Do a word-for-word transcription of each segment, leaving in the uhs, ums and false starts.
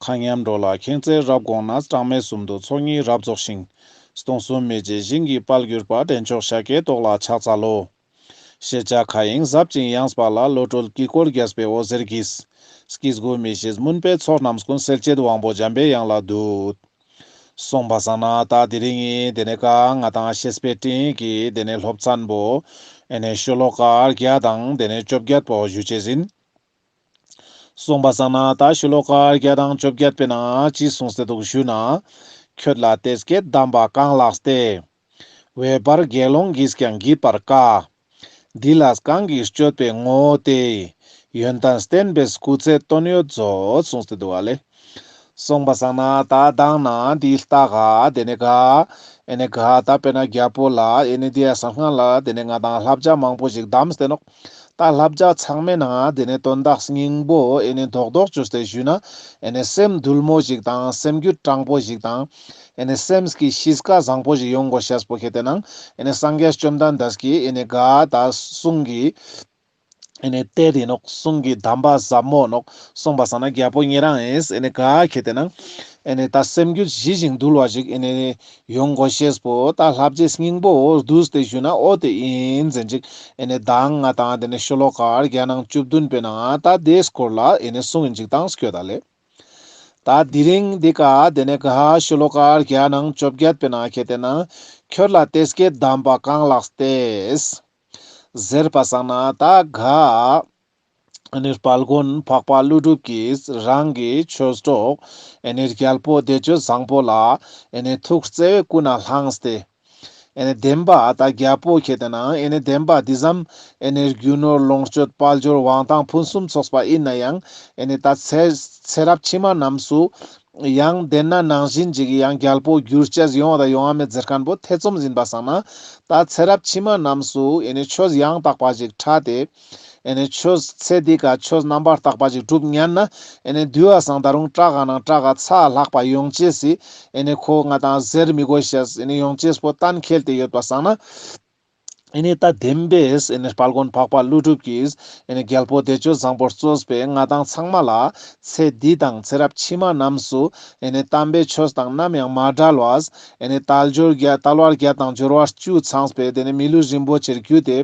མཁའ་མཉམ་འགྲོ་ལ་མཁྱེན་བརྩེ་རབ་དགོངས་ནས། གྲངས་མེད་གསུམ་དུ་ཚོགས་གཉིས་རབ་རྫོགས་ཤིང་། སྟོང་གསུམ་མི་མཇེད་ཞིང་གི་དཔལ་གྱུར་པ། འདྲེན་མཆོག་ཤཱཀྱའི་ཏོག་ལ་ཕྱག་འཚལ་ལོ། ཤེས་བྱ་མཁའ་དབྱིངས་ཟབ་ཅིང་ཡངས་པ་ལ། བློ་གྲོས་དཀྱིལ་འཁོར་རྒྱས་པའི་འོད་ཟེར་གྱིས། སྐྱེ་དགུའི་མི་ཤེས་མུན་པའི་ཚོགས་རྣམས་ཀུན། སེལ་བྱེད་དབང་པོ་འཇམ་པའི་དབྱངས་ལ་འདུད། སོང་པ་སང་ན་ད་དེ་རིང་ངི་དེ་ནེ་ཀ་ང་དང་བཤེས་པའི་སྤྲིངས་ཡིག་གི་དེ་ནེ་སློབ་ཚན་པོ་ཨེ་ནེ་ཤོ་ལོ་ཀ་བརྒྱ་དང་དེ་ནེ་བཅོ་བརྒྱད་པོ་ཞུ་ཅེས་ཨིན། སོང་པ་སང་ན་ད་ཤོ་ལོ་ཀ་བརྒྱ་དང་བཅོ་བརྒྱད་པའི་ནང་ཅི་གསུངས་ཏེ་འདུག་ཞུ་ན། ཁྱོད་ལ་དེ་སྐད་གདམས་པ་གང་ལགས་ཏེ། འོད་འབར་དགེ་སློང་གིས་ཀྱང་བགྱིད་པར་དཀའ། འདི་ལ་གང་གིས་དཔྱོད་པའི་ངོ་བོ་སྟེ། ཡོན་ཏན་བསྟན་པའི་སྐུ་ཚེ་དོན་ཡོད་མཛོད། གསུངས་ཏེ་འདུག་ཨ་ལེ། སོང་པ་སང་ན་ད་མདང་ན་འདི་ལྟ་ག་དེ་ནེ་ག་ཨེ་ནེ་ག་ད་དཔེར་ན་རྒྱལ་པོ་ལ་ཨེ་ནེ་འདི་ཡ་སང་སྔ་ལ་དེ་ནེ་ང་དང་བསླབ་བྱ་མང་པོ་ཞིག་གདམས་ཏེ་ནོག། ད་བསླབ་བྱ་ཚང་མའི་ནང་དེ་ནེ་དོན་དག་སྙིང་པོ་ཨེ་ནེ་རྡོག་རྡོག་ཅོས་ཏེ་ཞུས་ན་ཨེ་ནེ་སེམས་དུལ་མོ་ཞིག་དང་སེམས་རྒྱུད་དྲང་པོ་ཞིག་དང་ཨེ་ནེ་སེམས་ཀྱི་གཤིས་ཀ་བཟང་པོ་ཞིག་ཡོང་དགོས་ཤེས་པོ་ཁེ་ཏེ་ནང་ཨེ་ནེ་སངས་རྒྱས་བཅོམ་ལྡན་འདས་ཀྱི་ཨེ་ནེ་ག་ད་གསུང་གི་ཨེ་ནེ་གཏེར་ཨིན་ནོག། གསུང་གི་གདམས་པ་ཟབ་མོ་ནོག། སོང་པ་སང་ན་རྒྱལ་པོ་ཉེ་རང་ཨིན། ཨེ་ནེ་ག་ཁེ་ཏེ་ནང་ཨེ་ནེ་ད་སེམས་རྒྱུད་ཞི་ཞིང་དུལ་བ་ཞིག་ཨེ་ནེ་ཡོང་དགོས་ཤེས་པོ་ད་བསླབ་བྱའི་སྙིང་པོ་འོ་བསྡུས་ཏེ་ཞུས་ན་འོ་དེ་ཨིན་ཟེར་ཅིག་ཨེ་ནེ་མདང་ང་དང་དེ་ནེ་ཤོ་ལོ་ཀ་བརྒྱ་ནང་བཅུ་བདུན་པའི་ནང་ད་དེའི་སྐོར་ལ་ཨེ་ནེ་གསུང་ཨིན་ཅིག་དང་སྐྱོད་ད་ལེ། ད་དེ་རིང་འདི་ཀ་དེ་ནེ་ག་ཤོ་ལོ་ཀ་བརྒྱ་ནང་བཅོ་བརྒྱད་པའི་ནང་ཁེ་ཏེ་ནང་ཁྱོད་ལ་དེ་སྐད་གདམས་པ་གང་ལགས་ཏེ། ཟེར་པ་སང་ན་ད་ག་ཨེ་ནེ་དཔལ་མགོན་འཕགས་པ་ཀླུ་སྒྲུབ་ཀྱིས་རང་གི་ཆོས་གྲོགས་ཨེ་ནེ་རྒྱལ་པོ་བདེ་སྤྱོད་བཟང་པོ་ལ་ཨེ་ནེ་ཐུགས་བརྩེ་བས་ཀུན་ནས་བླངས་ཏེ་ཨེ་ནེ་བདེན་པ་ད་རྒྱལ་པོ་ཁེ་ཏེ་ནང་ཨེ་ནེ་བདེན་པ་འདི་ཙམ་ཨེ་ནེ་རྒྱུ་ནོར་ལོངས་སྤྱོད་དཔལ་འབྱོར་དབང་ཐང་ཕུན་སུམ་ཚོགས་པ་ཨིན་ན་ཡང་ཨེ་ནེ་ད་ཚེ་ཚེ་རབས་ཕྱི་མ་རྣམས་སུ་ཡང་དེ་ན་ནང་བཞིན་ཅིག་ཡང་རྒྱལ་པོ་འགྱུར་ཅེས་ཡོང་བ་དང་ཡོང་བ་མེད་ཟེར་མཁན་པོ་ཐེ་ཚོམ་ཡིན་པ་སང་ན་ད་ཚེ་རབས་ཕྱི་མ་རྣམས་སུ་ཨེ་ནེ་ཆོས་ཡང་དག་པ་ཞིག་ཕྲད་དེ་ཨེ་ནེ་ཆོས་ཚེ་འདི་ཀ་ཆོས་རྣམ་པར་དག་པ་ཞིག་སྒྲུབ་ཉན་ན་ཨེ་ནེ་དུས་བ་སང་ད་རུང་དྲག་ག་ནང་དྲག་ག་ཚ་ལྷག་པ་ཡོང་ཅེས་སི་ཨེ་ནེ་ཁོ་ང་དང་ཟེར་མི་དགོས་ཤེས་ཨེ་ནེ་ཡོང་ཅེས་པོ་གཏན་འཁེལ་ཏེ་ཡོད་པ་སང་ན། ཨེ་ནེ་ད་བདེན་པས་ཨེ་ནེ་དཔལ་མགོན་འཕགས་པ་ཀླུ་སྒྲུབ་ཀྱིས་ཨེ་ནེ་རྒྱལ་པོ་བདེ་སྤྱོད་བཟང་པོར་གཙོས་པའི་ང་དང་ཚང་མ་ལ་ཚེ་འདི་དང་ཚེ་རབས་ཕྱི་མ་རྣམས་སུ་ཨེ་ནེ་དམ་པའི་ཆོས་དང་ནམ་ཡང་མ་བྲལ་བར་ཨེ་ནེ་དལ་འབྱོར་བརྒྱད་དལ་བ་བརྒྱད་དང་འབྱོར་བ་བཅུ་ཚང་བའི་དེ་ནེ་མི་ལུས་རིན་པོ་ཆེར་གྱུར་ཏེ་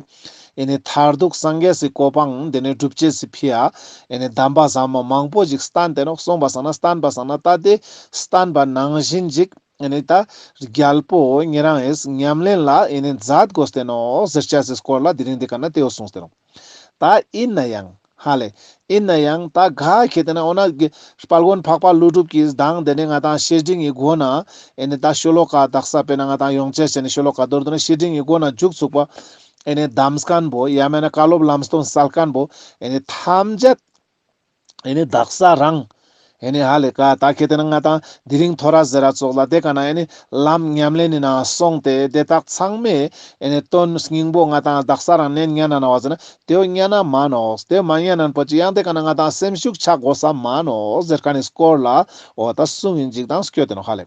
ཨེ་ནེ་མཐར་ཐུག་སངས་རྒྱས་སི་གོ་འཕང་དེ་ནེ་སྒྲུབ་ཅེས་སི་ཕི་ཡ་ཨེ་ནེ་གདམས་པ་ཟབ་མོ་མང་པོ་ཞིག་བསྟན་ཏེ་ནོག། སོང་པ་སང་ན་བསྟན་པ་སང་ན་ད་དེ་བསྟན་པ་ནང་བཞིན་ཅིག་ཨེ་ནེ་ད་རྒྱལ་པོ་ཉེ་རང་ངི་ཉམས་ལེན་ལ་ཨེ་ནེ་མཛད་དགོས་ཏེ་ནོག་ཟེར་ཅེས་སི་སྐོར་ལ་དེ་རིང་འདི་ཀ་ན་དེའོ་གསུངས་ཏེ་ནོག། ད་ཨིན་ན་ཡང་ཧ་ལེ་ཨིན་ན་ཡང་ད་ག་ཁེ་ཏེ་ན་འོ་ན་དཔལ་མགོན་འཕགས་པ་ཀླུ་སྒྲུབ་ཀྱིས་མདང་དེ་ནེ་ང་དང་བཤེས་སྤྲིང་གི་སྒོ་ན་ཨེ་ནེ་ད་ཤོ་ལོ་ཀ་དག་ས་དཔེར་ན་ང་དང་ཡོང་ཅེས་ཅན་ནི་ཤོ་ལོ་ཀ་མདོར་བསྡུ་ན་བཤེས་སྤྲིང་གི་སྒོ་ན་མཇུག་ཚུགས་པ་ཨེ་ནེ་གདམས་མཁན་པོ་ཡང་མེད་ན་བཀའ་སློབ་ལམ་སྟོན་སལ་མཁན་པོ་ཨེ་ནེ་ཐམས་ཅད་ཨེ་ནེ་དག་ས་རང་ཨེ་ནེ་ཧ་ལེ་ཀ་ད་ཁེ་ཏེ་ན་ང་དང་དེ་རིང་ཐོ་རས་ཟེར་ར་ཙོགས་ལ་དེ་ཀ་ན་ཨེ་ནེ་ལམ་ཉམས་ལེན་ནི་ནང་སོང་སྟེ་དེ་དག་ཚང་མའི་ཨེ་ནེ་དོན་སྙིང་པོ་ང་དང་དག་ས་རང་ནན་ཉན་ན་ན་བ་ཟེར་ན་དེའོ་ཉན་ན་མ་ནོག། དེའོ་མ་ཉན་ན་པོ་ཅི་ཡང་དེ་ཀ་ན་ང་དང་སེམས་ཤུགས་ཆག་དགོས་ས་མ་ནོག་ཟེར་མཁན་ནི་སྐོར་ལ་འོ་ད་གསུང་ཨིན་ཅིག་དང་སྐྱོད་དེ་ནོག་ཧ་ལེ།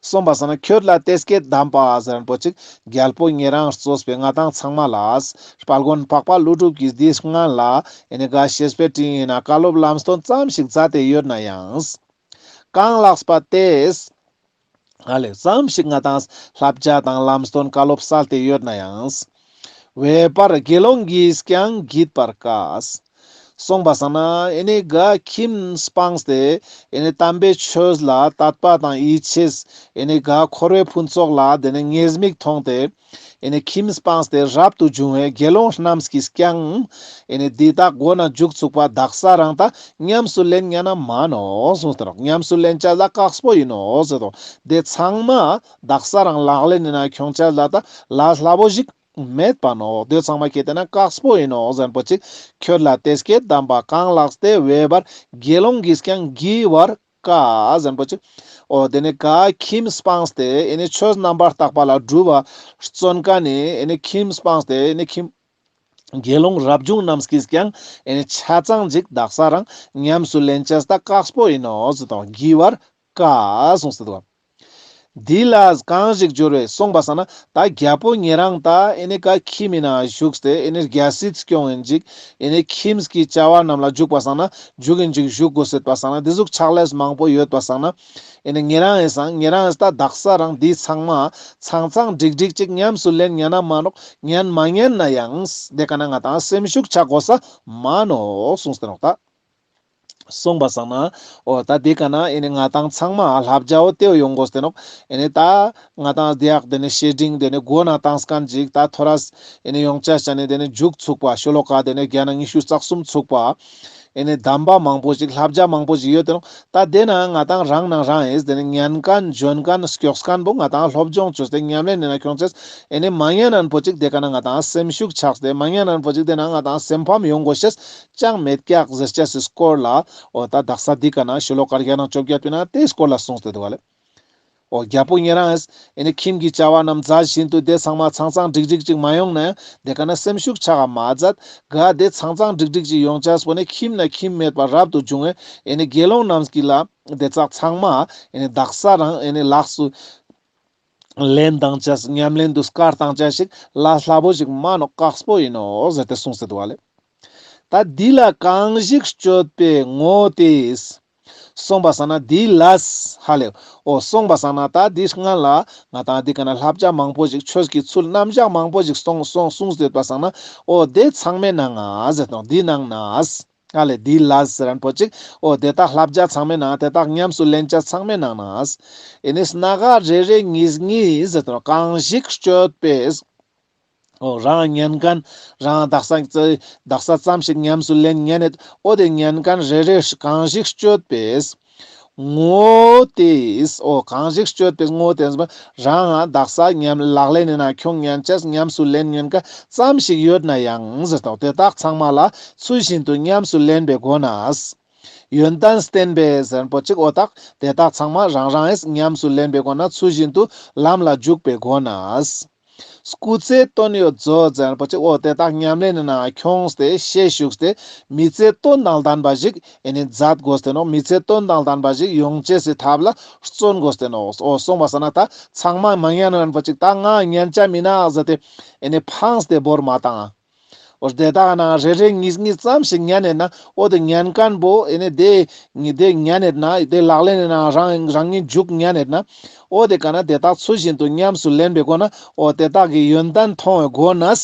སོང་པ་སང་ན་ཁྱོད་ལ་དེ་སྐད་གདམས་པ་ཟེར་མཁན་པོ་ཅིག་རྒྱལ་པོ་ཉེ་རང་གཙོས་པའི་ང་དང་ཚང་མ་ལ་དཔལ་མགོན་འཕགས་པ་ཀླུ་སྒྲུབ་ཀྱིས་འདི་སྔ་ལ་ཨེ་ནེ་ག་བཤེས་པའི་སྤྲིངས་ཡིན་ན་བཀའ་སློབ་ལམ་སྟོན་ཙམ་ཞིག་མཛད་དེ་ཡོད་ན་ཡང་། གང་ལགས་པ་དེས་ཧ་ལེ་ཙམ་ཞིག་ང་དང་བསླབ་བྱ་དང་ལམ་སྟོན་བཀའ་སློབ་སལ་ཏེ་ཡོད་ན་ཡང་། འོད་འབར་དགེ་སློང་གིས་ཀྱང་བགྱིད་པར་དཀའ། སོང་པ་སང་ན་ཨེ་ནེ་ག་ཁྱིམ་སྤངས་ཏེ་ཨེ་ནེ་དམ་པའི་ཆོས་ལ་དད་པ་དང་ཡིད་ཆེས་ཨེ་ནེ་ག་འཁོར་བའི་ཕུན་ཚོགས་ལ་དེ་ནེ་ཉེས་དམིགས་མཐོང་སྟེ་ཨེ་ནེ་ཁྱིམ་སྤངས་ཏེ་རབ་ཏུ་བྱུང་བའི་དགེ་སློང་རྣམས་ཀྱིས་ཀྱང་ཨེ་ནེ་འདི་དག་སྒོ་ན་མཇུག་ཚུགས་པ་དག་ས་རང་ད་ཉམས་སུ་ལེན་ཉན་ན་མ་ནོག་གསུངས་ཏེ་ནོག། ཉམས་སུ་ལེན་ཅེས་ལ་དཀགས་པོ་ཨིན་ནོག་ཟེར་དོ། དེ་ཚང་མ་དག་ས་རང་ལག་ལེན་ནི་ནང་ཁྱོང་ཅེས་ལ་ད་ལས་སླ་པོ་ཞིག་མེད་པ་ནོག། དེ་ཚང་མ་ཁེ་ཏེ་ན་དཀགས་པོ་ཨིན་ནོག་ཟེར་མཁན་པོ་ཅིག། ཁྱོད་ལ་དེ་སྐད་གདམས་པ་གང་ལགས་ཏེ། འོད་འབར་དགེ་སློང་གིས་ཀྱང་བགྱི་བར་དཀའ་ཟེར་མཁན་པོ་ཅིག། འོ་དེ་ནེ་ག་ཁྱིམ་སྤངས་ཏེ་ཨེ་ནེ་ཆོས་རྣམ་པར་དག་པ་ལ་སྒྲུབ་པ་བརྩོན་མཁན་ནི་ཨེ་ནེ་ཁྱིམ་སྤངས་ཏེ་ཨེ་ནེ་ཁྱིམ་དགེ་སློང་རབ་བྱུང་རྣམས་ཀྱིས་ཀྱང་ཨེ་ནེ་ཆ་ཚང་ཅིག་དག་ས་རང་ཉམས་སུ་ལེན་ཅེས་ད་དཀགས་པོ་ཨིན་ནོག་ཟེར་དོ། བགྱི་བར་དཀའ་གསུངས་ཏེ་འདུག། འདི་ལ་གང་ཞིག་སྦྱོར་བས། སོང་པ་སང་ན་ད་རྒྱལ་པོ་ཉེ་རང་ད་ཨེ་ནི་ཀ་ཁྱིམ་མི་ན་བཞུགས་ཏེ་ཨེ་ནི་རྒྱལ་སྲིད་སྐྱོང་ཨིན་ཅིག་ཨེ་ནི་ཁྱིམ་གྱི་བྱ་བ་རྣམས་ལ་འཇུག་པ་སང་ན་འཇུག་ཨིན་ཅིག་བཞུགས་དགོས་སེད་པ་སང་ན་དེ་ཟུག་ཕྱག་ལས་མང་པོ་ཡོད་པ་སང་ན་ཨེ་ནི་ཉེ་རང་ཨེ་སང་ཉེ་རང་ཨེ་ད་དག་ས་རང་འདི་ཚང་མ་ཚང་ཚང་འགྲིག་འགྲིག་ཅིག་ཉམས་སུ་ལེན་ཉན་ན་མ་ནོག་ཉན་མ་ཉན་ན་ཡང་དེ་ཀ་ན་ང་ཏང་སེམས་ཤུགས་ཆག་དགོས་ས་མ་ནོག་གསུངས་ཏེ་ནོག་ད། སོང་པ་སང་ན། འོ་ད་དེ་ཀ་ན་ཨེ་ནི་ང་ཏང་ཚང་མ་བསླབ་བྱའོ་དེའོ་ཡོང་དགོས་ཏེ་ནོག་ཨེ་ནི་ད་ང་ཏང་དེ་ཡག་དེ་ནི་བཤེས་སྤྲིང་དེ་ནི་མགོ་ན་བཏང་སྐན་ཅིག་ད་ཐོ་རས་ཨེ་ནི་ཡོང་ཆ་ཆ་ནི་དེ་ནི་མཇུག་ཚུགས་པ་ཤོ་ལོ་ཀ་དེ་ནི་བརྒྱ་ན་ཉི་ཤུ་རྩ་གསུམ་ཚུགས་པ། ཨེ་ནི་གདམས་པ་མང་པོ་ཅིག་བསླབ་བྱ་མང་པོ་ཅིག་ཡོད་དེ་ནོག་ད་དེ་ན་ང་ཏང་རང་ན་རང་ཨེ་དེ་ནི་ཉན་མཁན་འཇོན་མཁན་སྐྱོགས་མཁན་པོ་ང་ཏང་སློབ་སྦྱོང་བཅོས་ཏེ་ཉམས་ལེན་ནི་ན་ཁྱོང་ཅེས་ཨེ་ནི་མ་ཉན་ན་པོ་ཅིག་དེ་ཀ་ན་ང་ཏང་སེམས་ཤུགས་ཆགས་ཏེ་མ་ཉན་ན་པོ་ཅིག་དེ་ན་ང་ཏང་སེམས་ཕམ་ཡོང་དགོས་ཤེས། ཅང་མེད་ཀྱག་ཟེར་ཅེས་སི་སྐོར་ལ། འོ་ད་དག་ས་འདི་ཀ་ན་ཤོ་ལོ་ཀ་བརྒྱ་དང་བཅོ་བརྒྱད་པའི་ནང་དེའི་སྐོར་ལ་གསུངས་ཏེ་འདུག་བ་ལེ། འོ་རྒྱལ་པོ་ཉེ་རང་ཨེ་ནི་ཁྱིམ་གྱི་བྱ་བ་རྣམས་མཛད་བཞིན་དུ་དེ་ཚང་མ་ཚང་ཚང་འགྲིག་འགྲིག་ཅིག་མ་ཡོང་ན་ཡང་དེ་ཀ་ན་སེམས་ཤུགས་ཆག་ག་མ་མཛད། ག་དེ་ཚང་ཚང་འགྲིག་འགྲིག་ཅིག་ཡོང་ཅེས་པོ་ནི་ཁྱིམ་ན་ཁྱིམ་མེད་པ་རབ་ཏུ་བྱུང་བས་ཨེ་ནི་དགེ་སློང་རྣམས་ཀྱི་ལ་དེ་ཚག་ཚང་མ་ཨེ་ནི་དག་ས་རང་ཨེ་ནི་ལགས་སུ། ལེན་བཏང་ཅེས་ཉམས་ལེན་དུ་སྐར་བཏང་ཅེས་ཤིག་ལ་སླ་པོ་ཞིག་མ་ནོག་དཀགས་པོ་ཨིན་ནོག་ཟེར་ཏེ་གསུངས་ཏེ་འདུག་བ་ལེ། ད་འདི་ལ་གང་ཞིག་སྤྱོད་པའི་ངོ་བོ་དེས། སོང་པ་སང་ན་འདི་ལས་ཧ་ལེ། འོ་སོང་པ་སང་ན་ད་འདི་སྔ་ལ་ང་ཏང་འདི་ཀ་ན་བསླབ་བྱ་མང་པོ་ཞིག་ཆོས་ཀྱི་ཚུལ་རྣམ་གཞག་མང་པོ་ཞིག་སོང་སོང་གསུངས་ཏེ་ཡོད་པ་སང་ན་འོ་དེ་ཚང་མའི་ནང་ང་ཟེར་ཏེ་འདི་ནང་ན། ཨ་ལེ་འདི་ལས་ཟེར་མཁན་པོ་ཅིག་འོ་དེ་དག་བསླབ་བྱ་ཚང་མའི་ནང་དེ་དག་ཉམས་སུ་ལེན་བྱ་ཚང་མའི་ནང་ན། ཨེ་ནི་སྣ་ཁ་རེ་རེ་གཉིས་གཉིས་ཟེར་ཏེ་གང་ཞིག་སྤྱོད་པས། འོ་རང་ཉན་མཁན་རང་དག་ས་དག་ས་ཙམ་ཞིག་ཉམས་སུ་ལེན་ཉན་ནེད་འོ་དེ་ཉན་མཁན་རེ་རེ་གང་ཞིག་སྤྱོད་པས། ངོ་བོ་དེས། འོ་གང་ཞིག་སྤྱོད་པའི་ངོ་བོ་དེ་རང་ང་དག་ས་ཉམས་ལག་ལེན་ནི་ན་ཁྱོང་ཉན་ཅེས་ཉམས་སུ་ལེན་ཉན་ཀ་ཙམ་ཞིག་ཡོད་ན་ཡང་ཟེར་ཏོག་དེ་དག་ཚང་མ་ལ་ཚུལ་བཞིན་དུ་ཉམས་སུ་ལེན་པའི་སྒོ་ནས། ཡོན་ཏན་བསྟན་པས་ཟེར་པོ་ཅིག་འོ་དག་དེ་དག་ཚང་མ་རང་རང་ཨེས་ཉམས་སུ་ལེན་པའི་སྒོ་ནས་ཚུལ་བཞིན་དུ་ལམ་ལ་འཇུག་པའི་སྒོ་ནས། སྐུ་ཚེ་དོན་ཡོད་མཛོད་ཟེར་པོ་ཅིག་འོ་དེ་དག་ཉམས་ལེན་ནི་ན་ཁྱོངས་ཏེ་ཤེས་ཞུགས་ཏེ་མི་ཚེ་དོན་དང་ལྡན་པ་ཞིག་ཨེ་ནི་མཛད་དགོས་ཏེ་ནོག་མི་ཚེ་དོན་དང་ལྡན་པ་ཞིག་ཡོང་ཅེས་སི་ཐབས་ལ་བརྩོན་དགོས་ཏེ་ནོག་འོ་སོང་པ་སང་ན་ད་ཚང་མ་མ་ཉན་ན་པོ་ཅིག་ད་ང་ཉན་ཆ་མི་ན་ཟེར་ཏེ་ཨེ་ནི་ཕངས་ཏེ་བོར་མ་བཏང་། འོ་དེ་དག་ན་རེ་རེ་གཉིས་གཉིས་ཙམ་ཞིག་ཉན་ནེད་ན་འོ་དེ་ཉན་མཁན་པོ་ཨེ་ནི་དེ་ཉི་དེ་ཉན་ནེད་ན་དེ་ལག་ལེན་ནི་ན་རང་རང་ཉིད་འཇུག་ཉན་ནེད་ན་འོ་དེ་ཀ་ན་དེ་དག་ཚུལ་བཞིན་དུ་ཉམས་སུ་ལེན་པའི་སྒོ་ན་འོ་དེ་དག་གི་ཡོན་ཏན་མཐོང་བའི་སྒོ་ནས།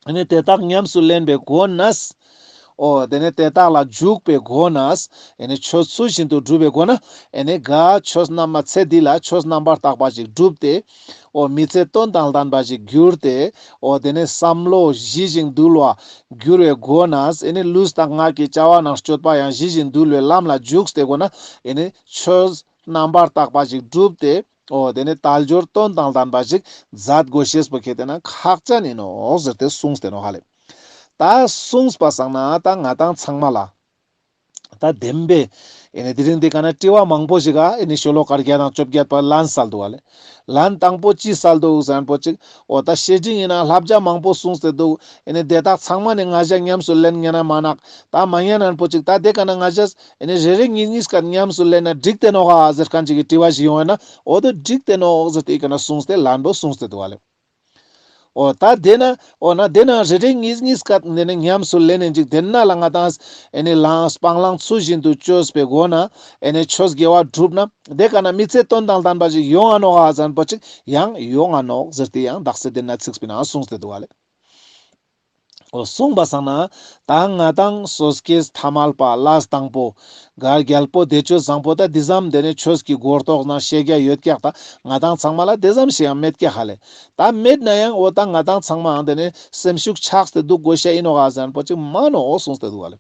ཨེ་ནི་དེ་དག་ཉམས་སུ་ལེན་པའི་སྒོ་ནས། འོ་དེ་ནི་དེ་དག་ལ་འཇུག་པའི་སྒོ་ནས། ཨེ་ནི་ཆོས་ཚུལ་བཞིན་དུ་སྒྲུབ་པའི་སྒོ་ན། ཨེ་ནི་ག་ཆོས་རྣམ་པ་ཚེ་འདི་ལ་ཆོས་རྣམ་པར་དག་པ་ཞིག་བསྒྲུབས་ཏེ། འོ་མི་ཚེ་དོན་དང་ལྡན་པ་ཞིག་གྱུར་ཏེ། འོ་དེ་ནི་བསམ་བློ་ཞི་ཞིང་དུལ་བ་གྱུར་བའི་སྒོ་ནས། ཨེ་ནི་ལུས་དང་ངག་གི་བྱ་བ་ནང་སྤྱོད་པ་ཡང་ཞི་ཞིང་དུལ་བའི་ལམ་ལ་འཇུག་སྟེ་སྒོ་ན། ཨེ་ནི་ཆོས་རྣམ་པར་དག་པ་ཞིག་བསྒྲུབས་ཏེ། འོ་དེ་ནི་དལ་འབྱོར་དོན་དང་ལྡན་པ་ཞིག་མཛད་དགོས་ཤེས་པོ་ཁེ་ཏེ་ན་ཁག་ཅན་ཨིན་ནོག་ཟེར་ཏེ་གསུངས་ཏེ་ནོག་ཧ་ལེ། ད་གསུངས་པ་སང་ན་ད་ང་ཏང་ཚང་མ་ལ་ད་བདེན་པའི་ཨེ་ནི་དེ་རིང་འདི་ཀ་ན་དྲི་བ་མང་པོ་ཞིག་ག་ཨེ་ནི་ཤོ་ལོ་ཀ་བརྒྱ་དང་བཅོ་བརྒྱད་པ་ལན་སལ་འདུག་ཧ་ལེ། ལན་དང་པོ་ཅི་སལ་འདུག་ཟེར་ན་པོ་ཅིག་འོ་ད་བཤེས་སྤྲིང་ཨིན་ན་བསླབ་བྱ་མང་པོ་གསུངས་ཏེ་འདུག་ཨེ་ནི་དེ་དག་ཚང་མ་ནི་ང་ཞ་ཉམས་སུ་ལེན་ཉན་ན་མ་ནག་ད་མ་ཉན་ན་པོ་ཅིག་ད་དེ་ཀ་ན་ང་ཞ་ཨེ་ནི་རེ་རེ་གཉིས་གཉིས་ཀ་ཉམས་སུ་ལེན་ན་འགྲིག་སྟེ་ནོག་ག་ཟེར་མཁན་ཅིག་གི་དྲི་བ་ཞིག་ཡོང་བ་ན་འོ་དོ་འགྲིག་སྟེ་ནོག་ཟེར་ཏེ་ཨི་ཀ་ན་གསུངས་ཏེ་ལན་པོ་གསུངས་ཏེ་འདུག་ཧ་ལེ། འོ་ད་དེ་ན་འོ་ན་དེ་ན་རེ་རེ་གཉིས་གཉིས་ཀ་དེ་ནི་ཉམས་སུ་ལེན་ནེ་ཅིག་དེ་ན་ལ་ང་ཏང་ཨེ་ནི་ལང་སྤང་བླང་ཚུལ་བཞིན་དུ་བཅོས་པའི་སྒོ་ན་ཨེ་ནི་ཆོས་དགེ་བ་བསྒྲུབ་ན་དེ་ཀ་ན་མི་ཚེ་དོན་དང་ལྡན་པ་ཞིག་ཡོང་ང་ནོག་ག་ཟེར་ན་པོ་ཅིག་ཡང་ཡོང་ང་ནོག་ཟེར་ཏེ་ཡང་དག་ས་དེ་ན་ཚིགས་པའི་ནང་གསུངས་ཏེ་འདུག་ཧ་ལེ། འོ་གསུངས་པ་སང་ན་ད་ང་ཏང་སོ་སྐྱེས་ཐ་མལ་པ་ལས་དང་པོ་ག་རྒྱལ་པོ་བདེ་སྤྱོད་བཟང་པོ་ད་དེ་ཙམ་དེ་ནི་ཆོས་ཀྱི་གོ་རྟོགས་ན་ཤེས་རྒྱ་ཡོད་ཀྱག་ད་ང་ཏང་ཚང་མ་ལ་དེ་ཙམ་ཞིག་ཡང་མེད་ཀྱག་ཧ་ལེ། ད་མེད་ན་ཡང་འོ་ད་ང་ཏང་ཚང་མའང་དེ་ནི་སེམས་ཤུགས་ཆགས་ཏེ་འདུག་དགོས་ཤེས་ཨིན་ནོག་ག་ཟེར་ན་པོ་ཅིག་མ་ནོག་འོ་གསུངས་ཏེ་འདུག་ཧ་ལེ།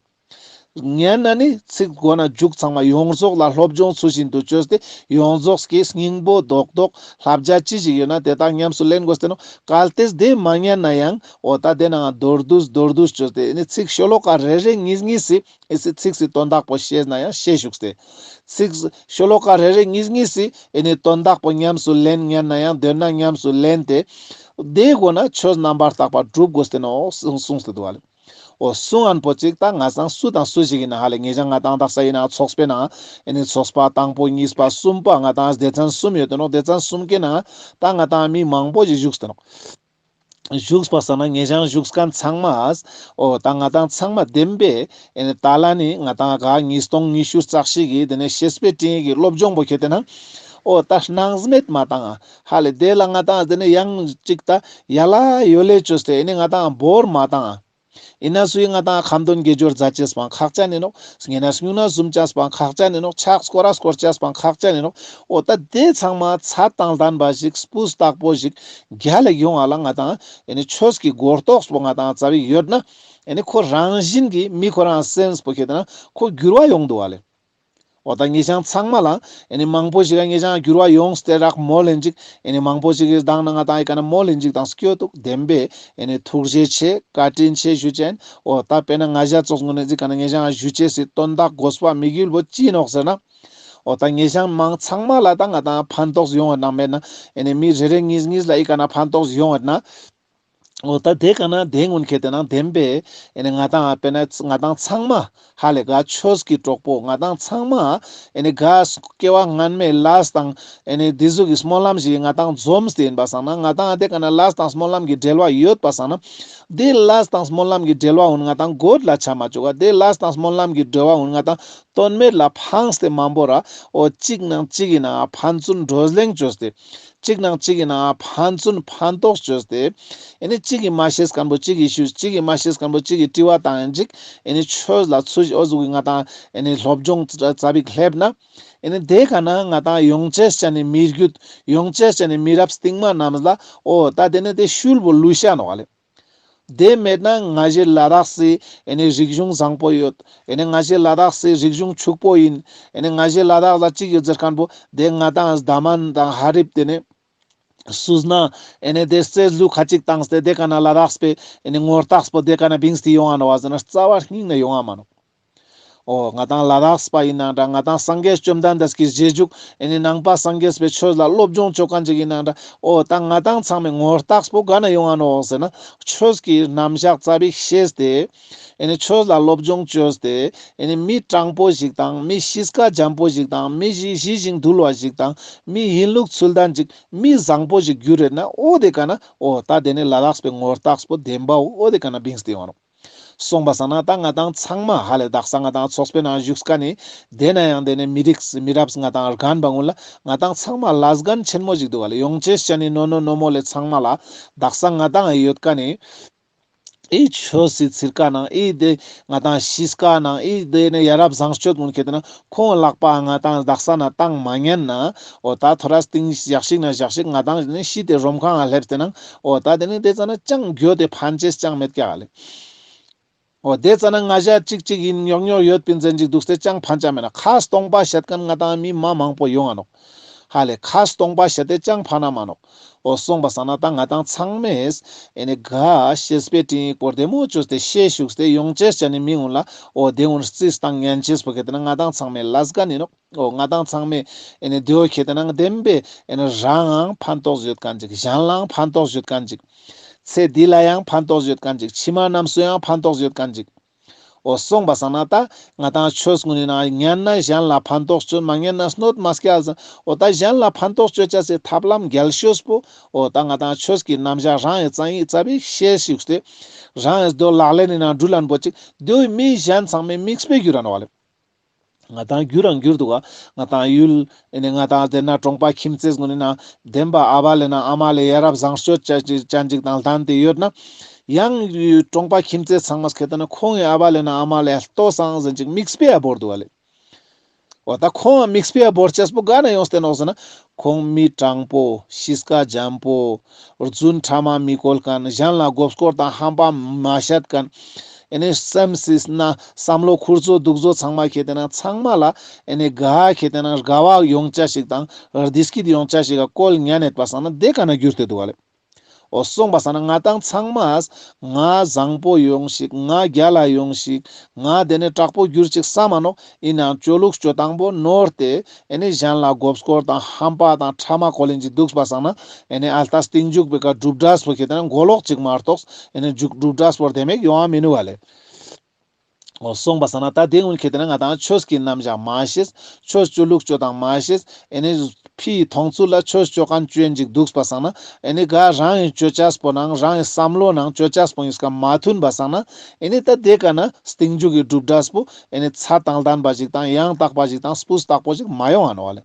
ཉན་ན་ནི་ཚིག་གོ་ན་མཇུག་ཚང་མ་ཡོངས་རྫོགས་ལ་སློབ་སྦྱོང་ཚུལ་བཞིན་དུ་བཅོས་ཏེ་ཡོངས་རྫོགས་ཀྱི་སྙིང་པོ་རྡོག་རྡོག་བསླབ་བྱ་ཅི་ཞིག་ཡོད་ན་དེ་དག་ཉམས་སུ་ལེན་དགོས་ཏེ་ནོག་གལ་ཏེ་དེ་མ་ཉན་ན་ཡང་འོ་ད་དེ་ནང་མདོར་བསྡུས་མདོར་བསྡུས་བཅོས་ཏེ་ཨེ་ནི་ཚིག་ཤོ་ལོ་ཀ་རེ་རེ་གཉིས་གཉིས་སི་ཨེ་སི་ཚིག་སི་དོན་དག་པོ་ཤེས་ན་ཡང་ཤེས་ཞུགས་ཏེ། ཚིག་ཤོ་ལོ་ཀ་རེ་རེ་གཉིས་གཉིས་སི་ཨེ་ནི་དོན་དག་པོ་ཉམས་སུ་ལེན་ཉན་ན་ཡང་དོན་ན་ཉམས་སུ་ལེན་ཏེ། དེའི་སྒོ་ན་ཆོས་རྣམ་པར་དག་པ་སྒྲུབ་དགོས་ཏེ་ནོག་གསུངས་ཏེ་འདུག་ཧ་ལེ། འོ་གསུང་ཨན་པོ་ཅིག་ད་ང་ཚང་སུ་དང་སུ་ཞིག་ཡིན་ན་ཧ་ལེ་ངེ་ཞང་ང་ཏང་དག་ས་ཡིན་ན་ཚོགས་པའི་ནང་ཨེ་ནི་ཚོགས་པ་དང་པོ་གཉིས་པ་གསུམ་པ་ང་ཏང་སྡེ་ཚན་གསུམ་ཡོད་དེ་ནོག། སྡེ་ཚན་གསུམ་གི་ནང་ད་ང་ཏང་མི་མང་པོ་ཞིག་བཞུགས་ཏེ་ནོག། བཞུགས་པ་སང་ན་ངེ་ཞང་བཞུགས་མཁན་ཚང་མ་འོ་ད་ང་ཏང་ཚང་མ་བདེན་པའི་ཨེ་ནི་ད་ལ་ནི་ང་ཏང་ག་ཉིས་སྟོང་ཉི་ཤུ་རྩ་གཅིག་གི་དེ་ནས་བཤེས་པའི་སྤྲིངས་ཡིག་གི་སློབ་སྦྱོང་པོ་ཁྱེར་ཏེ་ན་འོ་ད་སྣང་མེད་མ་བཏང་ང་ཧ་ལེ། དེ་ལ་ང་ཏང་དེ་ནས་ཡང་ཅིག་ད་ཡ་ལ་ཡོ་ལེ་བཅོས་ཏེ་ཨེ་ནི་ང་ཏང་བོར་མ་བཏང་ང་། ཡིན་ན་སུའི་ང་ཏང་ཁ་འདོན་དགེ་སྦྱོར་མཛད་ཅེས་པའང་ཁག་ཅན་ཡིན་ནོག། ཉན་ན་སྨྱུང་གནས་བཟུམ་ཅེས་པའང་ཁག་ཅན་ཡིན་ནོག། ཕྱག་སྐོར་ར་སྐོར་ཅེས་པའང་ཁག་ཅན་ཡིན་ནོག། འོ་ད་དེ་ཚང་མ་ཚད་དང་ལྡན་པ་ཞིག་སྤུས་དག་པོ་ཞིག་རྒྱལ་ལ་ཡོང་བ་ལ་ང་ཏང་ཨེ་ནི་ཆོས་ཀྱི་གོ་རྟོགས་པོ་ང་ཏང་རྩ་བའི་ཡོད་ན་ཨེ་ནི་ཁོ་རང་བཞིན་གྱི་མི་ཁོ་རང་སེམས་པོ་ཁྱེར་ཏེ་ན་ཁོ་འགྱུར་བ་ཡོང་འདུག་བ་ལེ། འོ་ད་ངེ་ཞང་ཚང་མ་ལ་ཨེ་ནི་མང་པོ་ཞིག་ག་ངེ་ཞང་འགྱུར་བ་ཡོངས་ཏེ་རག་མོལ་ལེན་ཅིག། ཨེ་ནི་མང་པོ་ཞིག་གི་དང་ན་ང་ཏང་ཨི་ཀ་ན་མོལ་ལེན་ཅིག་དང་སྐྱོ་འདུག། བདེན་པའི་ཨེ་ནི་ཐུགས་རྗེ་ཆེ་བཀའ་དྲིན་ཆེ་ཞུ་ཅེན། འོ་ད་དཔེར་ན་ང་ཞ་ཙོགས་ངོས་ནས་ཅིག་ག་ན་ངེ་ཞང་ཞུ་ཅེས་སི་དོན་དག་དགོས་པ་དམིགས་ཡུལ་བོ་ཅི་ནོག་ཟེར་ན། འོ་ད་ངེ་ཞང་མང་ཚང་མ་ལ་ད་ང་ཏང་ཕན་ཐོགས་ཡོང་བ་ནང་མེད་ན་ཨེ་ནི་མི་རེ་རེ་གཉིས་གཉིས་ལ་ཨི་ཀ་ན་ཕན་ཐོགས་ཡོང་བ་ན། འོ་ད་དེ་ཀ་ན་དེ་སྔོན་ཁེ་དེ་ནང་བདེན་པའི་ཨེ་ནི་ང་ཏང་དཔེར་ན་ང་ཏང་ཚང་མ་ཧ་ལེ་ག་ཆོས་ཀྱི་གྲོགས་པོ་ང་ཏང་ཚང་མ་ཨེ་ནི་ག་སྐྱེ་བ་སྔན་མའི་ལས་དང་ཨེ་ནི་དེ་ཟུག་གི་སྨོན་ལམ་ཞིག་ང་ཏང་འཛོམས་ཏེ་ཡིན་པ་སང་ན་ང་ཏང་དེ་ཀ་ན་ལས་དང་སྨོན་ལམ་གྱི་འབྲེལ་བ་ཡོད་པ་སང་ན་དེ་ལས་དང་སྨོན་ལམ་གྱི་འབྲེལ་བ་འོན་ང་ཏང་གོད་ལ་ཆ་མ་བཅུག་ག། དེ་ལས་དང་སྨོན་ལམ་གྱི་འབྲེལ་བ་འོན་ང་ཏང་དོན་མེད་ལ་ཕངས་ཏེ་མ་འབོར་ར། འོ་གཅིག་ནང་གཅིག་གི་ནང་ཕན་ཚུན་བགྲོ་གླེང་བཅོས་ཏེ། གཅིག་ནང་གཅིག་གི་ནང་ཕན་ཚུན་ཕན་ཐོགས་བཅོས་ཏེ། ཨེ་ནི་གཅིག་གི་མ་ཤེས་མཁན་པོ་གཅིག་གི་ཞུ། གཅིག་གི་མ་ཤེས་མཁན་པོ་གཅིག་གི་དྲི་བ་བཏང་ཡིན་ཅིག། ཨེ་ནི་ཆོས་ལ་ཚུལ་འོ་ཟུག་གི་ང་ཏང་ཨེ་ནི་སློབ་སྦྱོང་ཙ་པིག་སླེབས་ན། ཨེ་ནི་དེ་ཀ་ན་ང་ཏང་ཡོང་ཅེས་ཅན་ནི་མི་རྒྱུད་ཡོང་ཅེས་ཅན་ནི་མི་རབས་རྟིང་མ་རྣམས་ལ་འོ་ད་དེ་ནི་དེ་ཤུལ་བོ་ལུས་ཤ་ནོག་ལེ། དེ་མེད་ན་ང་ཞེ་ལ་དྭགས་སི་ཨེ་ནི་རིག་གཞུང་བཟང་པོ་ཡོད། ཨེ་ནི་ང་ཞེ་ལ་དྭགས་སི་རིག་གཞུང་ཕྱུག་པོ་ཡིན། ཨེ་ནི་ང་ཞེ་ལ་དྭགས་ལ་གཅིག་ཡོད་ཟེར་མཁན་པོ་དེ་ང་ཏང་དྷ་མན་དང་ཧ་རིབ་དེ་ནི་སུ་ན་ཨེ་ནི་དེ་རྩེ་ལུ་ཁ་ཅིག་བཏང་སྟེ་དེ་ཀ་ན་ལ་དྭགས་པའི་ཨེ་ནི་ངོ་རྟགས་པོ་དེ་ཀ་ན་བིངས་ཏེ་ཡོང་ང་ནོག་བ་ཟེར་ན་རྩ་བ་ཉིད་ནས་ཡོང་ང་མ་ནོག། འོ་ང་ཏང་ལ་དྭགས་པ་ཡིན་ནང་འདྲ། ང་ཏང་སངས་རྒྱས་བཅོམ་ལྡན་འདས་ཀྱི་རྗེས་འཇུག་ཨེ་ནི་ནང་པ་སངས་རྒྱས་པའི་ཆོས་ལ་སློབ་སྦྱོང་བཅོ་མཁན་ཅིག་ཡིན་ནང་འདྲ། འོ་ད་ང་ཏང་ཚང་མའི་ངོ་རྟགས་པོ་ག་ན་ཡོང་ང་ནོག་ཟེར་ན་ཆོས་ཀྱི་རྣམ་གཞག་ཙ་པིག་ཤེས་ཏེ། ཨེ་ནི་ཆོས་ལ་སློབ་སྦྱོང་བཅོས་ཏེ། ཨེ་ནི་མི་དྲང་པོ་ཞིག་དང་མི་གཤིས་ཀ་འཇམ་པོ་ཞིག་དང་མི་ཞི་ཞི་ཞིང་དུལ་བ་ཞིག་དང་མི་ཡིན་ལུགས་ཚུལ་ལྡན་ཅིག་མི་བཟང་པོ་ཞིག་འགྱུར་རེད་ན་འོ་དེ་ཀ་ན་འོ་ད་དེ་ནི་ལ་དྭགས་པའི་ངོ་རྟགས་པོ་བདེན་པའོ། འོ་དེ་ཀ་ན་བིངས་ཏེ་ཡོང་ང་ནོག། སོང་པ་སང་ན་ད་ང་ཏང་ཚང་མ་ཧ་ལེ་དག་ས་ང་ཏང་ཚོགས་པའི་ནང་བཞུགས་མཁན་ནི་དེ་ན་ཡང་དེ་ནས་མི་རིགས་མི་རབས་ང་ཏང་རྒན་པ་ངུན་ལ་ང་ཏང་ཚང་མ་ལས་འགན་ཆེན་མོ་ཞིག་འདུག་ཧ་ལེ། ཡོང་ཅེས་ཅན་ནི་ནོ་ནོ་ནོ་མོ་ལེ་ཚང་མ་ལ་དག་ས་ང་ཏང་ཡོད་མཁན་ནི་ཨི་ཆོས་སི་ཚིར་ཀ་ནང་ཨི་དེ་ང་ཏང་གཤིས་ཀ་ནང་ཨི་དེ་ནས་ཡ་རབས་བཟང་སྤྱོད་ངུན་ཁེ་དེ་ན་ཁོང་ལག་པ་ང་ཏང་དག་ས་ན་བཏང་མ་ཉན་ན་འོ་ད་ཐོ་རས་སྟིང་ཞག་ཞིག་ན་ཞག་ཞིག་ང་ཏང་ནི་ཤི་སྟེ་རོམ་ཁང་ང་སླེབས་ཏེ་ནང་འོ་ད་དེ་ནི་དེ་ཙ་ན་ཅང་འགྱོད་དེ་ཕན་ཅེས་ཅང་མེད་ཀྱག་ལེ། འོ་དེ་ཙ་ན་ང་ཞ་གཅིག་གཅིག་ཡིན་ཉོག་ཉོག་ཡོད་པིན་ཟེར་ཅིག་འདུག་སྟེ་ཅང་ཕན་ཅ་མེད་ན་ཁ་སྟོང་པ་བཤད་མཁན་ང་ཏང་མི་མ་མང་པོ་ཡོང་ང་ནོག། ཧ་ལེ་ཁ་སྟོང་པ་བཤད་དེ་ཅང་ཕན་ན་མ་ནོག། འོ་སོང་པ་སང་ན་ད་ང་ཏང་ཚང་མས་ཨེ་ནི་ག་བཤེས་པའི་སྤྲིངས་ཡིག་པོ་བདེ་མོ་བཅོས་ཏེ་ཤེས་བཅུག་སྟེ་ཡོང་ཅེས་ཅན་ནི་མི་ངུན་ལ་འོ་དེ་ངུན་རྩིས་བཏང་ཉན་ཅེས་པོ་ཁེ་དེ་ན་ང་ཏང་ཚང་མའི་ལས་འགན་ཡིན་ནོག། འོ་ང་ཏང་ཚང་མས་ཨེ་ནི་དེའོ་ཁེ་དེ་ན་བདེན་པའི་ཨེ་ནི་རང་ཡང་ཕན་ཐོགས་ཡོད་མཁན་ཅིག། གཞན་ལའང་ཕན་ཐོགས་ཡོད་མཁན་ཅིག། ཚེ་འདི་ལ་ཡང་ཕན་ཐོགས་ཡོད་མཁན་ཅིག། ཕྱི་མ་རྣམས་སུ་ཡང་ཕན་ཐོགས་ཡོད་མཁན་ཅིག། འོ་སོང་པ་སང་ན་ད་ང་ཏང་ཆོས་ངུན་ནི་ནང་ཉན་ན་གཞན་ལ་ཕན་ཐོགས་བཅོ་མ་ཉན་ན་གནོད་མ་སྐྱལ་ཟེར། འོ་ད་གཞན་ལ་ཕན་ཐོགས་བཅོ་ཅེས་སི་ཐབས་ལམ་རྒྱལ་ཤོས་པོ་འོ་ད་ང་ཏང་ཆོས་ཀྱི་རྣམ་གཞག་རང་ཡི་རྩ་ཡི་རྩ་བའི་ཤེས་བཅུག་སྟེ་རང་ཡི་དོ་ལག་ལེན་ནི་ནང་འགྲུལ་ལན་པོ་ཅིག་དེའི་མི་གཞན་ཚང་མའི་མིག་དཔེ་འགྱུར་ར་ནོག་ལེ། ང་ཏང་འགྱུར་རང་འགྱུར་འདུག་ག། ང་ཏང་ཡུལ་ཨེ་ནི་ང་ཏང་དེ་ན་གྲོང་པ་ཁྱིམ་མཚེས་ངུན་ནི་ནང་བདེན་པ་ཨ་བ་ལེ་ན་ཨ་མ་ལེ་ཡ་རབས་བཟང་སྤྱོད་ཅན་ཅིག་དང་ལྡན་ཏེ་ཡོད་ན་ཡང་གྲོང་པ་ཁྱིམ་མཚེས་ཚང་མས་ཁེ་དེ་ན་ཁོང་ཡི་ཨ་བ་ལེ་ན་ཨ་མ་ལེ་ལྟོས་སང་ཟེར་ཅིག་མིག་དཔེ་ཡ་བོར་འདུག་ག་ལེ། འོ་ད་ཁོང་མིག་དཔེ་བོར་ཅེས་པོ་ག་ན་ཡོངས་ཏེ་ནོག་ཟེར་ན། ཁོང་མི་དྲང་པོ། གཤིས་ཀ་འཇམ་པོ། རྫུན་ཕྲ་མ་མི་བཀོལ་མཁན། གཞན་ལ་མགོ་སྐོར་དང་ཧམ་པ་མ་བཤད་མཁན། ཨེ་ནི་སེམས་སི་ན་བསམ་བློ་ཁུར་ཚོ་འདུག་ཚོ་ཚང་མ་ཁེ་དེ་ན་ཚང་མ་ལ་ཨེ་ནི་ག་ཁེ་དེ་ན་དགའ་བ་ཡོང་ཅ་ཞིག་དང་བདེ་སྐྱིད་ཡོང་ཅ་ཞིག་ག་བཀོལ་ཉན་ནེད་པ་སང་ན་དེ་ག་ན་འགྱུར་ཏེ་འདུག་ག་ལེ། འོ་སོང་པ་སང་ན་ང་ཏང་ཚང་མས་ང་བཟང་པོ་ཡོང་ཞིག། ང་རྒྱལ་ལ་ཡོང་ཞིག། ང་དེ་ནས་དྲག་པོ་འགྱུར་ཅིག་བསམ་མ་ནོག། ཡིན་ནའང་སྤྱོད་ལུགས་སྤྱོད་སྟངས་པོ་ནོར་ཏེ་ཨེ་ནི་གཞན་ལ་མགོ་སྐོར་དང་ཧམ་པ་དང་ཕྲ་མ་བཀོལ་ལེན་ཅིག་འདུག་པ་སང་ན་ཨེ་ནི་ཨལ་ཏ་སྟིང་མཇུག་པེ་ཀ་གྲུབ་འབྲས་པོ་ཁེ་དེ་ན་མགོ་ལོག་ཅིག་མ་གཏོགས་ཨེ་ནི་མཇུག་གྲུབ་འབྲས་པོ་དེ་མེད་ཡོང་བ་མི་ནུག་ག་ལེ། འོ་སོང་པ་སང་ན་ད་དེ་གུན་ཁེ་ཏེ་ན་ང་ཏང་ཆོས་ཀྱི་རྣམ་གཞག་མ་ཤེས། ཆོས་ཅོ་ལུགས་ཅོ་སྟངས་མ་ཤེས། ཨེ་ནི་ཕིའི་མཐོང་ཚུལ་ལ་ཆོས་ཅོ་མཁན་ཅོ་ཨིན་ཅིག་འདུག་པ་སང་ན་ཨེ་ནི་ག་རང་ངི་ཅོ་ཅེས་པོ་ནང་རང་ངི་བསམ་བློ་ནང་ཅོ་ཅེས་པོ་ཨིན་སྐབས་མ་མཐུན་པ་སང་ན་ཨེ་ནི་ད་དེ་ཀ་ན་སྟིང་མཇུག་གི་གྲུབ་འབྲས་པོ་ཨེ་ནི་ཚད་དང་ལྡན་པ་ཞིག་དང་ཡང་དག་པ་ཞིག་དང་སྤུས་དག་པོ་ཞིག་མ་ཡོང་ང་ནོག་ལེ།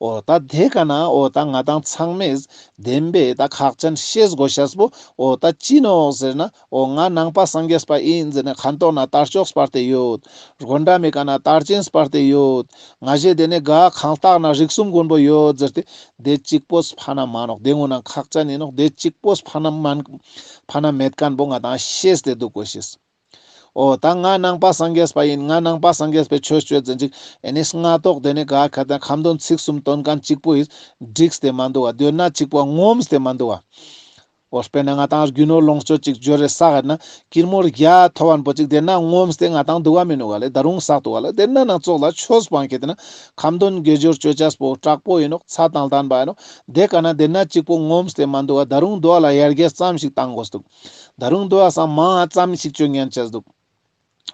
འོ་ད་དེ་ཀ་ན་འོ་ད་ང་ཏང་ཚང་མས་བདེན་པའི་ད་ཁག་ཅན་ཤེས་དགོས་ཤེས་པོ་འོ་ད་ཅི་ནོག་ཟེར་ན། འོ་ང་ནང་པ་སངས་རྒྱས་པ་ཨིན་ཟེར་ན་ཁ་འདོན་ན་དར་ལྕོག་སྤར་ཏེ་ཡོད། དགོན་འདྲ་མེ་ཀ་ན་དར་ཆེན་སྤར་ཏེ་ཡོད། ང་ཞེ་དེ་ནེ་ག་ཁང་བཏགས་ན་རིགས་གསུམ་མགོན་པོ་ཡོད་ཟེར་ཏེ་དེ་གཅིག་པོས་ཕན་ན་མ་ནོག། དེ་གུན་ནང་ཁག་ཅན་ཨིན་ནོག། དེ་གཅིག་པོས་ཕན་ན་མན་ཕན་ན་མེད་མཁན་པོ་ང་ཏང་ཤེས་ཏེ་འདུག་དགོས་ཤེས། འོ་ད་ང་ནང་པ་སངས་རྒྱས་པ་ཨིན། ང་ནང་པ་སངས་རྒྱས་པའི་ཆོས་ཅོ་ཟེར་ཅིག་ཨེ་ནི་སྔ་ཏོག་དེ་ནེ་ག་ཁ་ཏ་ཁ་འདོན་ཚིག་གསུམ་འདོན་མཁན་གཅིག་པོ་ཨིན་འགྲིགས་ཏེ་མ་འདུག་ག། དེ་ན་གཅིག་པོ་ངོམས་ཏེ་མ་འདུག་ག། འོ་དཔེར་ན་ང་ཏང་རྒྱུ་ནོར་ལོངས་སྤྱོད་ཅིག་འབྱོར་རེ་བསགས་ན་ཀིར་མོར་རྒྱ་ཐོབ་བན་པོ་ཅིག་དེ་ན་ངོམས་ཏེ་ང་ཏང་འདུག་ག་མི་ནུག་ག་ལེ། ད་རུང་བསགས་འདུག་ག་ལེ། དེ་ན་ནང་ཙོགས་ལ་ཆོས་པོ་ཁེ་ཏེ་ན་ཁ་འདོན་དགེ་སྦྱོར་ཅོ་ཅེས་པོ་དྲག་པོ་ཨིན་ནོག། ཚད་དང་ལྡན་པ་ཨིན་ནོག། དེ་ཀ་ན་དེ་ན་གཅིག་པོ་ངོམས་ཏེ་མ་འདུག་ག། ད་རུང་དོ་བ་ལ་ཡར་རྒྱས་ཙམ་ཞིག་བཏང་དགོས་འདུག། ད་རུང་དོ་བ་སང་མང་ཙམ་ཞིག་ཅོ་ཉན་ཅེས་འདུག།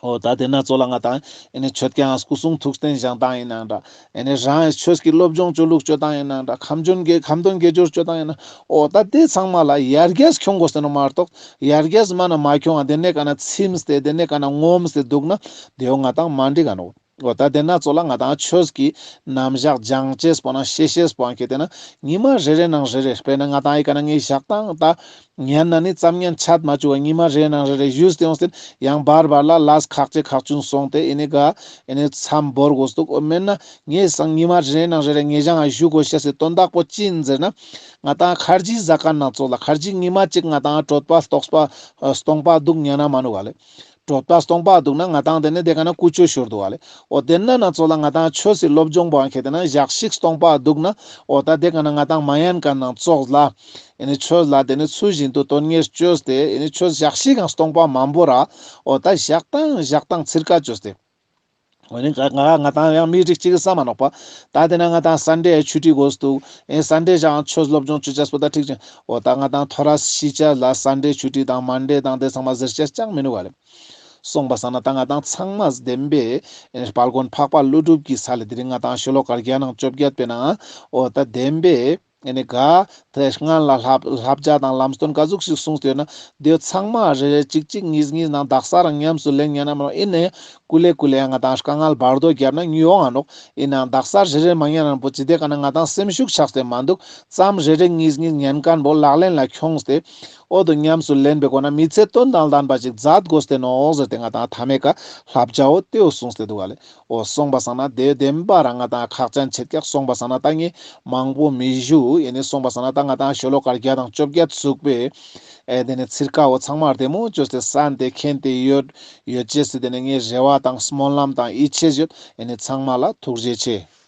འོ་ད་དེ་ན་ཙོགས་ལ་ང་ཏང་ཨེ་ནི་ཆོས་རྒྱལ་སྐུ་གསུང་ཐུགས་རྟེན་བཞེངས་སྟངས་ཨིན་ནའང་འདྲ། ཨེ་ནི་རང་ཆོས་ཀྱི་སློབ་སྦྱོང་ཅོ་ལུགས་ཅོ་སྟངས་ཨིན་ནའང་འདྲ། ཁ་འདོན་དགེ་ཁ་འདོན་དགེ་སྦྱོར་ཅོ་སྟངས་ཨིན་ན། འོ་ད་དེ་ཚང་མ་ལ་ཡར་རྒྱས་ཁྱོང་དགོས་ཟེར་ནོག་མ་གཏོགས་ཡར་རྒྱས་མ་ན་མ་ཁྱོང་ང་དེ་ནེ་ཀ་ན་ཚིམས་ཏེ་དེ་ནེ་ཀ་ན་ངོམས་ཏེ་འདུག་ན་དེའོ་ང་ཏང་མ་འགྲིག་ག་ནོག། འོ་ད་དེ་ན་ཙོགས་ལ་ང་ཏང་ཆོས་ཀྱི་རྣམ་གཞག་སྦྱང་ཅེས་པོ་ན་ཤེས་ཤེས་པོ་ཁེ་ཏེ་ན་ཉི་མ་རེ་རེ་ནང་རེ་རེ། དཔེར་ན་ང་ཏང་ཨི་ཀ་ན་ངའི་ཞག་དང་ད་ཉན་ན་ནི་ཙམ་ཉན་ཆད་མ་བཅུག་པ་ཉི་མ་རེ་ནང་རེ་རེ་ཞུས་ཏེ་ཡོངས་ཏེ་ཡང་བར་བར་ལ་ལས་ཁག་ཅན་ཁག་ཆུང་སོང་སྟེ་ཨེ་ནི་ག་ཨེ་ནི་མཚམས་བོར་དགོས་འདུག། འོ་མེན་ན་ངའི་སང་ཉི་མ་རེ་རེ་ནང་རེ་རེ་ངེ་ཞང་ང་ཞུ་དགོས་ཤེས་སི་དོན་དག་པོ་ཅི་ཨིན་ཟེར་ན། ང་ཏང་ཁར་ཇི་ཟ་ཁན་ནང་ཙོགས་ལ་ཁར་ཇི་ཉི་མ་གཅིག་ང་ཏང་གྲོད་པ་ལྟོགས་པ་སྟོང་པ་འདུག་ཉན་ན་མ་ནུག་ག་ལེ། གྲོད་པ་སྟོང་པ་འདུག་ན་ང་ཏང་དེ་ནེ་དེ་ཀ་ན་ཀུ་ཅོ་ཤོར་འདུག་ག་ལེ། འོ་དེ་ན་ནང་ཙོགས་ལ་ང་ཏང་ཆོས་སི་སློབ་སྦྱོང་པོ་ཁེ་ཏེ་ན་ཞག་ཞིག་སྟོང་པ་འདུག་ན་འོ་ད་དེ་ཀ་ན་ང་ཏང་མ་ཉན་ཁན་ནང་ཙོགས་ལ་ཨེ་ནི་ཆོས་ལ་དེ་ནེ་ཚུལ་བཞིན་དུ་དོན་གཉེར་ཅོས་ཏེ་ཨེ་ནི་ཆོས་ཞག་ཞིག་གང་སྟོང་པ་མང་པོ་ར་འོ་ད་ཞག་དང་ཞག་དང་ཚིར་ཀ་ཅོས་ཏེ། འོ་ནི་ང་ང་ང་ཏང་ཡང་མི་རིགས་གཅིག་གི་བསམ་མ་ནོག་པ། ད་དེ་ན་ང་ཏང་སན་ཌེ་ཆུ་ཊི་དགོས་འདུག། ཨེ་སན་ཌེ་ཞག་ཆོས་སློབ་སྦྱོང་ཅོ་ཅེས་པོ་ད་འགྲིག་ཅིང་། འོ་ད་ང་ཏང་ཐོ་རས་ཤི་ཅེས་ལ་སན་ཌེ་ཆུ་ཊི་དང་མན་ཌེ་དང་དེ་ཚང་མ་ཟེར་ཅེས་ཅང་མི་ནུག་ག་ལེ། སོང་པ་སང་ན་ད་ང་ཏང་ཚང་མ་བདེན་པའི་ཨེ་དཔལ་མགོན་འཕགས་པ་ཀླུ་སྒྲུབ་ཀྱི་ས་ལེ་དེ་རིང་ང་ཏང་ཤོ་ལོ་ཀ་བརྒྱ་ནང་བཅོ་བརྒྱད་པའི་ནང་འོ་ད་བདེན་པའི་ཨེ་ནི་ག་དེ་སྔན་ལ་བསླབ་བསླབ་བྱ་དང་ལམ་སྟོན་ག་ཟུག་ཞིག་གསུངས་ཏེ་ཡོད་ན་དེ་ཚང་མ་རེ་རེ་གཅིག་གཅིག་གཉིས་གཉིས་ནང་དག་ས་རང་ཉམས་སུ་ལེན་ཉན་ན་མ་ནོག། ཨིན་ནའང་ཀུ་ལེ་ཀུ་ལེ་ང་ཏང་དཀའ་ངལ་བར་དོ་བརྒྱབ་ན་ཉུ་ཡོང་ང་ནོག། ཨིན་ནའང་དག་ས་རེ་རེ་མ་ཉན་ན་པོ་ཅི་དེ་ཀ་ན་ང་ཏང་སེམས་ཤུགས་ཆག་སྟེ་མ་འདུག། ཙམ་རེ་རེ་གཉིས་གཉིས་ཉན་ཁན་པོ་ལག་ལེན་ལ་ཁྱོངས་ཏེ་འོ་དོ་ཉམས་སུ་ལེན་པའི་སྒོ་ན་མི་ཚེ་དོན་དང་ལྡན་པ་ཅིག་མཛད་དགོས་ཏེ་ནོག་ཟེར་ཏེ་ང་ཏང་ཐ་མའི་ཀ་བསླབ་བྱའོ་དེའོ་གསུངས་ཏེ་འདུག་ག་ལེ། འོ་སོང་པ་སང་ན་དེ་བདེན་པ་རང་ང་ཏང་ཁག་ཅན་ཆེད་ཀྱག། སོང་པ་སང་ན་ད་ངས་མང་པོ་མི་ཞུ། ཨེ་ནི་སོང་པ་སང་ན་ད་ང་ཏང་ཤོ་ལོ་ཀ་བརྒྱ་དང་བཅོ་བརྒྱད་ཚུགས་པའི་ཨེ་དེ་ནེ་ཚིར་ཀ་བོ་ཚང་མ་བདེ་མོ་ཅོས་ཏེ་གསན་ཏེ་མཁྱེན་ཏེ་ཡོད་ཡོད་ཅེས་སི་དེ་ནེ་ངས་རེ་བ་དང་སྨོན་ལམ་དང་ཡིད་ཆེས་ཡོད། ཨེ་ནི་ཚང་མ་ལ་ཐུགས་རྗེ་ཆེ།